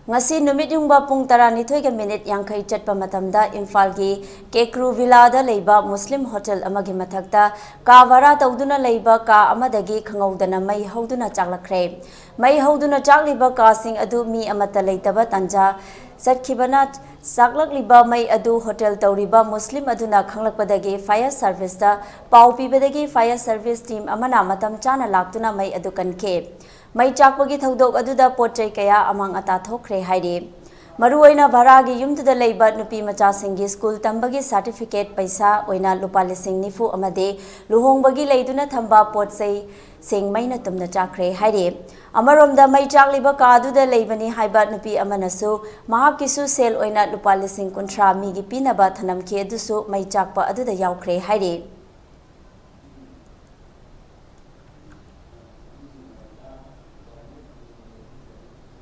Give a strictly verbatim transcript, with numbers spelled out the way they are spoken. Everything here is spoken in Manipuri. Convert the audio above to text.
ꯉꯁꯤ ꯅꯨꯃꯤꯠ ꯌꯨꯡꯕ ꯄꯨꯡ ꯇꯔꯥꯅꯤꯊꯣꯏꯒ ꯃꯤꯅꯤꯠ ꯌꯥꯡꯈꯩ ꯆꯠꯄ ꯃꯇꯝꯗ ꯏꯝꯐꯥꯜꯒꯤ ꯀꯦꯀ꯭ꯔꯨ ꯚꯤꯂꯥꯗ ꯂꯩꯕ ꯃꯨꯁꯂꯤꯝ ꯍꯣꯇꯦꯜ ꯑꯃꯒꯤ ꯃꯊꯛꯇ ꯀꯥ ꯚꯔꯥ ꯇꯧꯗꯨꯅ ꯂꯩꯕ ꯀꯥ ꯑꯃꯗꯒꯤ ꯈꯪꯍꯧꯗꯅ ꯃꯩ ꯍꯧꯗꯨꯅ ꯆꯥꯛꯂꯛꯈ꯭ꯔꯦ꯫ ꯃꯩ ꯍꯧꯗꯨꯅ ꯆꯥꯛꯂꯤꯕ ꯀꯥꯁꯤꯡ ꯑꯗꯨ ꯃꯤ ꯑꯃꯠꯇ ꯂꯩꯇꯕ ꯇꯥꯟꯖꯥ ꯆꯠꯈꯤꯕꯅ ꯆꯥꯛꯂꯛꯂꯤꯕ ꯃꯩ ꯑꯗꯨ ꯍꯣꯇꯦꯜ ꯇꯧꯔꯤꯕ ꯃꯨꯁꯂꯤꯝ ꯑꯗꯨꯅ ꯈꯪꯂꯛꯄꯗꯒꯤ ꯐꯥꯌꯔ ꯁꯥꯔꯚꯤꯁꯇ ꯄꯥꯎ ꯄꯤꯕꯗꯒꯤ ꯐꯥꯌꯔ ꯁꯥꯔꯚꯤꯁ ꯇꯤꯝ ꯑꯃꯅ ꯃꯇꯝ ꯆꯥꯅ ꯂꯥꯛꯇꯨꯅ ꯃꯩ ꯑꯗꯨ ꯀꯟꯈꯤ꯫ ꯃꯩ ꯆꯥꯛꯄꯒꯤ ꯊꯧꯗꯣꯛ ꯑꯗꯨꯗ ꯄꯣꯠ ꯆꯩ ꯀꯌꯥ ꯑꯃꯥꯡ ꯑꯇꯥ ꯊꯣꯛꯈ꯭ꯔꯦ ꯍꯥꯏꯔꯤ꯫ ꯃꯔꯨꯑꯣꯏꯅ ꯚꯔꯥꯒꯤ ꯌꯨꯝꯗꯨꯗ ꯂꯩꯕ ꯅꯨꯄꯤ ꯃꯆꯥꯁꯤꯡꯒꯤ ꯁ꯭ꯀꯨꯜ ꯇꯝꯕꯒꯤ ꯁꯥꯔꯇꯤꯐꯤꯀꯦꯠ ꯄꯩꯁꯥ ꯑꯣꯏꯅ ꯂꯨꯄꯥ ꯂꯤꯁꯤꯡ ꯅꯤꯐꯨ ꯑꯃꯗꯤ ꯂꯨꯍꯣꯡꯕꯒꯤ ꯂꯩꯗꯨꯅ ꯊꯝꯕ ꯄꯣꯠ ꯆꯩꯁꯤꯡ ꯃꯩꯅ ꯇꯨꯝꯅ ꯆꯥꯛꯈ꯭ꯔꯦ ꯍꯥꯏꯔꯤ꯫ ꯑꯃꯔꯣꯝꯗ ꯃꯩ ꯆꯥꯛꯂꯤꯕ ꯀꯥꯗꯨꯗ ꯂꯩꯕꯅꯤ ꯍꯥꯏꯕ ꯅꯨꯄꯤ ꯑꯃꯅꯁꯨ ꯃꯍꯥꯛꯀꯤꯁꯨ ꯁꯦꯜ ꯑꯣꯏꯅ ꯂꯨꯄꯥ ꯂꯤꯁꯤꯡ ꯀꯨꯟꯊ꯭ꯔꯥ ꯃꯤꯒꯤ ꯄꯤꯅꯕ ꯊꯅꯝꯈꯤ, ꯑꯗꯨꯁꯨ ꯃꯩ ꯆꯥꯛꯄ ꯑꯗꯨꯗ ꯌꯥꯎꯈ꯭ꯔꯦ ꯍꯥꯏꯔꯤ꯫